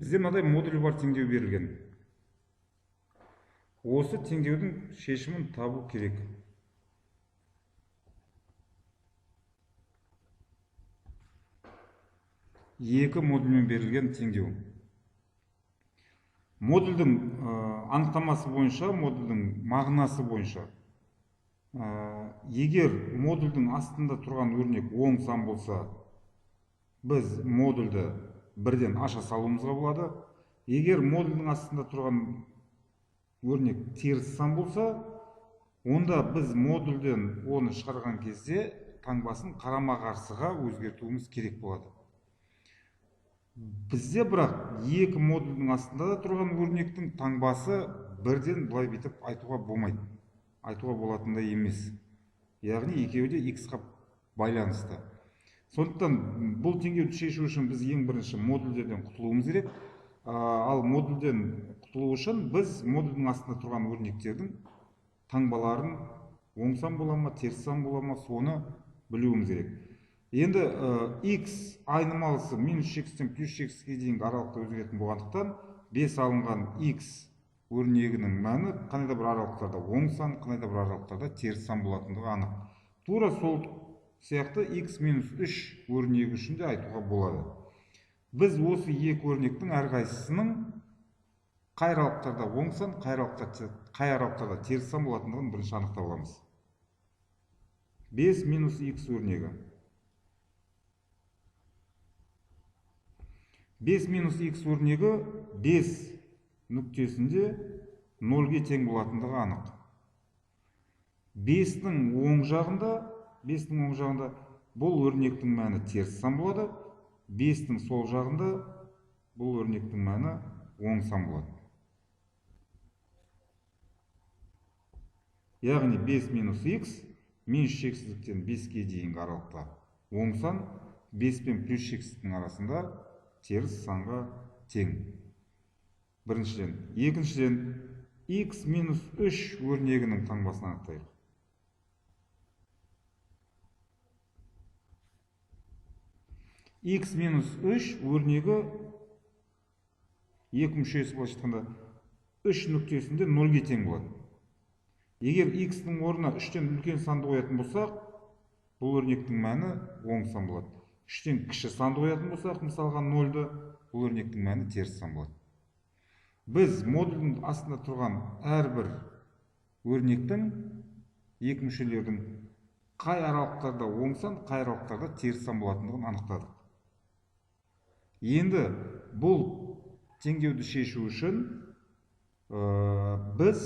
Бізде мынадай модуль бар теңдеу берілген. Осы теңдеудің шешімін табу керек. Екі модульмен берілген теңдеу. Модульдің анықтамасы бойынша, модульдің мағынасы бойынша, егер модульдің астында тұрған өрнек оң сан болса, біз модульді бірден аша салуымызға болады. Егер модульдің астында тұрған өрнек теріс сан болса, онда біз модульден оны шығарған кезде таңбасын қарама-қарсыға өзгертуіміз керек болады. Бізде бірақ екі модульдің астында да тұрған өрнектің таңбасы бірден былай бүйтіп айтуға болмайды. Айтуға болатындай емес. Яғни екеуі де x-қа байланысты. Сондықтан бұл теңдеуді шешу үшін біз ең бірінші модульдерден құтылуымыз керек. Ал модульден құтылу үшін біз модульдің астында тұрған өрнектердің таңбаларын оң сан бола ма, теріс сан бола ма, соны білуіміз керек. Енді x айнымалысы минус шекістен плюс шексізге дейінгі аралықта өзгеретін болғандықтан 5 алынған x өрнегінің мәні қандай да бір аралықтарда оң сан, қандай да бір аралықтарда теріс сан болатындығы анық. Тура сол сияқты x минус 3 өрнегі үшін де айтуға болады. Біз осы екі өрнектің әрқайсысының қай аралықтарда оң сан, қай аралықтарда теріс сан болатындығын бірінші анықтап аламыз. 5 минус x өрнегі. 5 минус x өрнегі 5 нүктесінде 0-ге тең болатындығы анық. 5-тің оң жағында, 5-тің оң жағында бұл өрнектің мәні теріс сан болады. 5-тің сол жағында бұл өрнектің мәні оң сан болады. Яғни 5 минус x минус шексіздіктен 5-ке дейінгі аралықта оң сан, 5 пен плюс шексіздіктің арасында теріс санға тең. Біріншіден. Екіншіден, x минус 3 өрнегінің таңбасын анықтайық. X минус 3 өрнегі екі мүшесі былайша айтқанда 3 нүктесінде 0-ге тең болады. Егер x-ның орнына 3-тен үлкен санды қоятын болсақ, бұл өрнектің мәні оң сан болады. 3-тен кіші санды қоятын болсақ, мысалға 0-ды, бұл өрнектің мәні теріс сан болады. Біз модульдің астында тұрған әрбір өрнектің екі мүшелердің қай аралықтарда оң сан, қай аралықтарда теріс сан болатындығын анықтадық. Енді бұл теңдеуді шешу үшін біз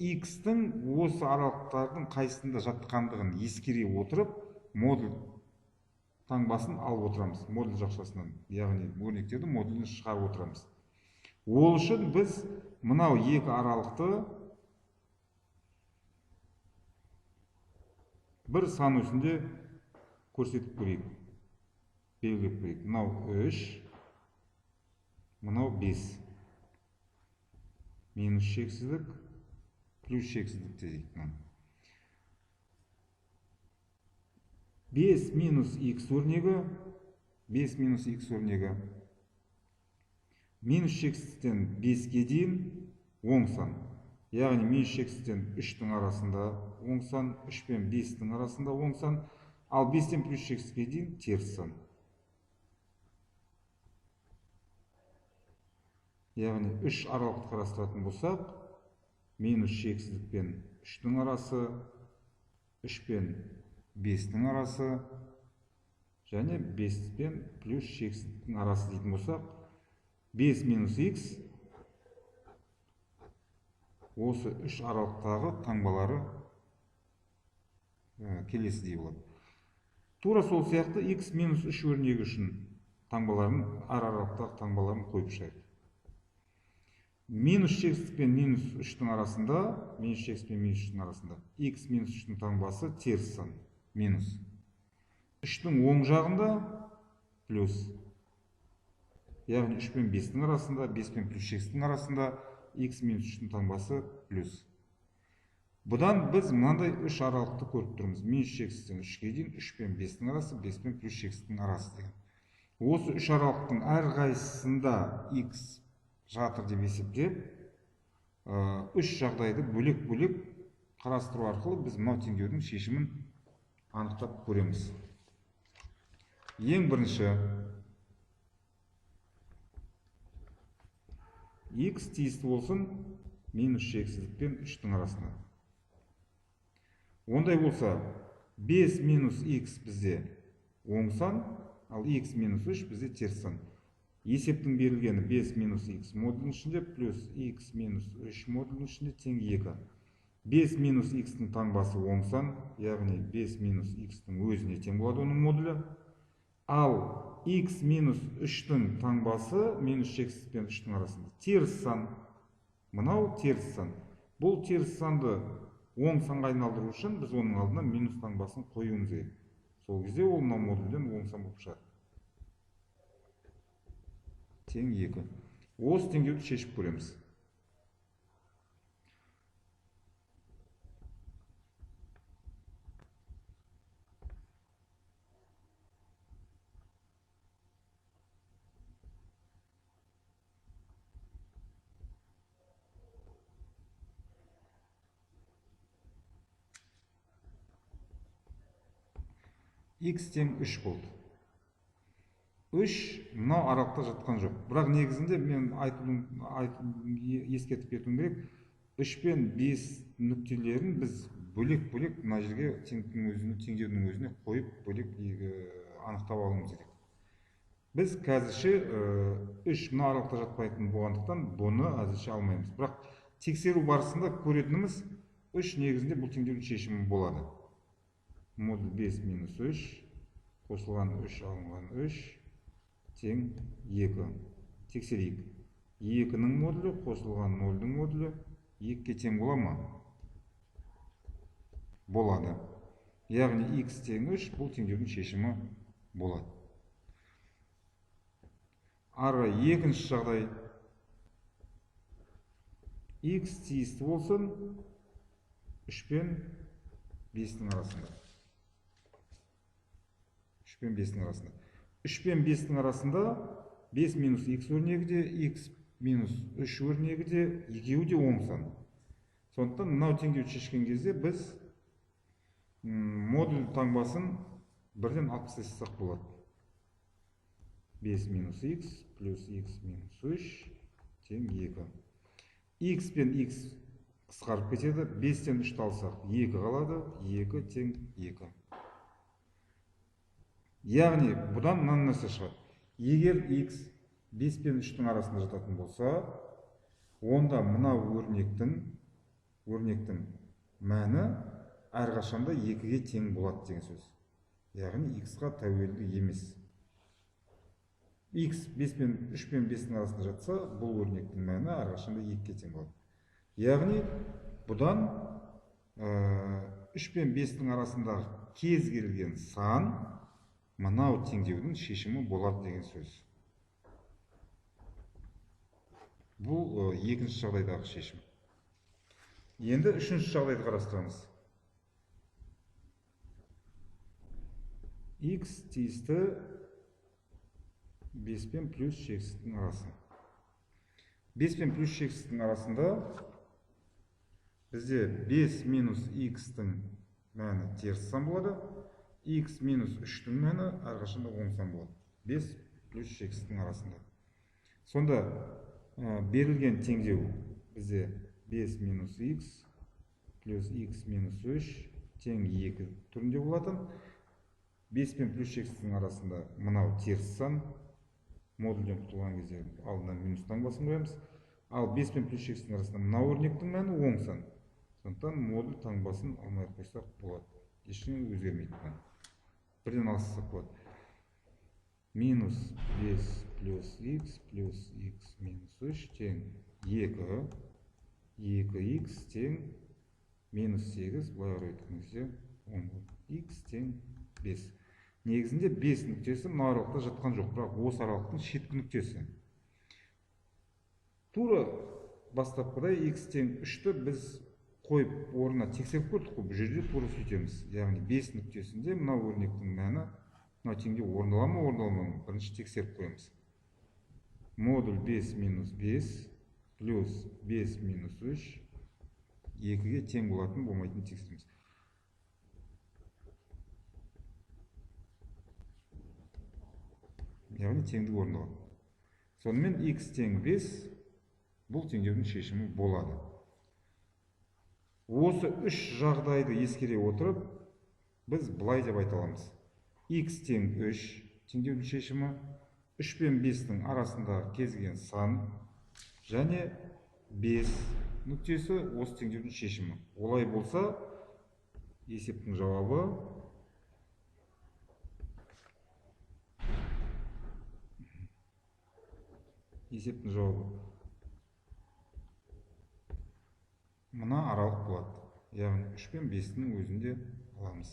x-тің осы аралықтардың қайсысында жатқандығын ескере отырып модуль таңбасын алып отырамыз, модуль жақшасынан, яғни өрнектерді модульден шығарып отырамыз. Ол үшін біз мынау екі аралықты бір сан өсінде көрсетіп көрейік, белгілеп көрейік. Мынау 3, мынау 5. Минус шексіздік, плюс шексіздік дейік мынаны. 5 минус x өрнегі, 5 минус x өрнегі минус шексіздіктен 5-ке дейін оң сан. Яғни минус шексіздіктен 3-тің арасында оң сан, 3 пен 5-тің арасында оң сан, ал 5-тен плюс шексіздікке дейін теріс сан. Яғни 3 аралықты қарастыратын болсақ, минус шексіздік пен 3-тің арасы, 3 пен 5-тің арасы және 5 пен плюс шексіздіктің арасы дейтін болсақ, 5 минус x осы 3 аралықтағы таңбалары келесідей болады. Тура сол сияқты x минус 3 өрнегі үшін таңбаларын, әр аралықтағы таңбаларын қойып шығайық. Минус шексіздік пен минус 3-тің арасында, минус шексіздік пен минус 3-тің арасында x минус 3-тің таңбасы теріс сан, минус. 3-тің оң жағында плюс. Яғни 3 пен 5-тің арасында, 5 пен плюс шексіздіктің арасында x минус 3-тің таңбасы плюс. Бұдан біз мынандай 3 аралықты көріп тұрмыз. Минус шексіздіктен 3-ке дейін, 3 пен 5-тің арасы, 5 пен плюс шексіздіктің арасы деген. Осы үш аралықтың әрқайсысында x жатыр деп есептеп, үш жағдайды бөлек-бөлек қарастыру арқылы біз мынау теңдеудің шешімін анықтап көреміз. Ең бірінші x тиісті болсын минус шексіздік пен 3-тің арасында. Ондай болса 5 минус x бізде оң сан, ал x минус 3 бізде теріс сан. Есептің берілгені 5 минус x модулінің ішінде плюс x минус 3 модулінің ішінде тең 2. 5 минус x-тің таңбасы оң сан, яғни 5 минус x-тің өзіне тең болады оның модулі. Ал x минус 3-тің таңбасы минус шексіздік пен 3-тің арасында теріс сан. Мынау теріс сан. Бұл теріс санды оң санға айналдыру үшін біз оның алдына минус таңбасын қоюымыз керек. Сол кезде ол мына модульден оң сан болып шығады. Тең 2. Осы теңдеуді шешіп көреміз. X тең 3 болды. 3 мынау аралықта жатқан жоқ. Бірақ негізінде мен ескертіп кетуім керек. 3 пен 5 нүктелерін біз бөлек-бөлек мына жерге теңдеудің өзіне қойып бөлек анықтап алуымыз керек. Біз қазірше 3 мына аралықта жатпайтын болғандықтан бұны әзірше алмаймыз. Бірақ тексеру барысында көретініміз 3 негізінде бұл теңдеудің шешімі болады. Модуль 5 минус 3 қосылған 3 алынған 3 тең 2. Тексерейік. 2-нің модулі қосылған 0-дің модулі 2-ге тең бола ма? Болады. Яғни x тең 3 бұл теңдеудің шешімі болады. Ары екінші жағдай. X тиісті болсын 3 пен 5-тің арасында. 3 пен 5-тің арасында. 3 пен 5-тің арасында 5 минус x өрнегі де, x минус 3 өрнегі де, екеуі де оң сан. Сондықтан мынау теңдеуді шешкен кезде біз модуль таңбасын бірден алып тастасақ болады. 5 минус x плюс x минус 3 тең 2. X пен x қысқарып кетеді. 5-тен 3-ті алсақ 2 қалады. 2 тең 2. Яғни бұдан мынандай нәрсе шығады. Егер x 5 пен 3-тің арасында жататын болса, онда мына өрнектің мәні әрқашанда 2-ге тең болады деген сөз. Яғни x-қа тәуелді емес. X 5 пен 3 пен 5-тің арасында жатса, бұл өрнектің мәні әрқашанда 2-ге тең болады. Яғни бұдан 3 пен 5-тің арасындағы кез келген сан мынау теңдеудің шешімі болады деген сөз. Бұл екінші жағдайдағы шешім. Енді үшінші жағдайды қарастырамыз. X тиісті 5 пен плюс шексіздің арасы. 5 пен плюс шексіздің арасында бізде 5 минус x-тің мәні теріс сан болады. X минус 3-тің мәні әрқашанда оң сан болады. 5 плюс шексіздің арасында. Сонда берілген теңдеу бізде 5 минус x плюс x минус 3 тең 2 түрінде болатын. 5 пен плюс шексіздің арасында мынау теріс сан. Модульден құтылған кезде алдына минус таңбасын қоямыз. Ал 5 пен плюс шексіздің арасында мынау өрнектің мәні оң сан. Сондықтан модуль таңбасын алмай қойсақ болады. Ештеңе өзгермейді бұдан. Бірден алсақ болады. Минус 5 плюс x плюс x минус 3 тең 2. 2x тең минус 8, былай қарай өткен кезде 10 болады. X тең 5. Негізінде 5 нүктесі мына аралықта жатқан жоқ, бірақ осы аралықтың шеткі нүктесі. Тура бастапқыда x тең 3-ті біз қойып орнына тексеріп көрдік қой, бұл жерде тура сөйтеміз. Яғни 5 нүктесінде мына өрнектің мәні Мына теңдеу орындала ма, орындалмай ма? Бірінші тексеріп қоямыз. Модуль 5 минус 5 плюс 5 минус 3 2-ге тең болатын болмайтынын тексереміз. Яғни теңдік орындалады. Сонымен x тең 5 бұл теңдеудің шешімі болады. Осы үш жағдайды ескере отырып, біз былай деп айта аламыз. X тең 3 теңдеудің шешімі, 3 пен 5-тің арасындағы кез келген сан және 5 нүктесі осы теңдеудің шешімі. Олай болса, есептің жауабы мына аралық болады. Яғни 3 пен 5-тің өзінде аламыз.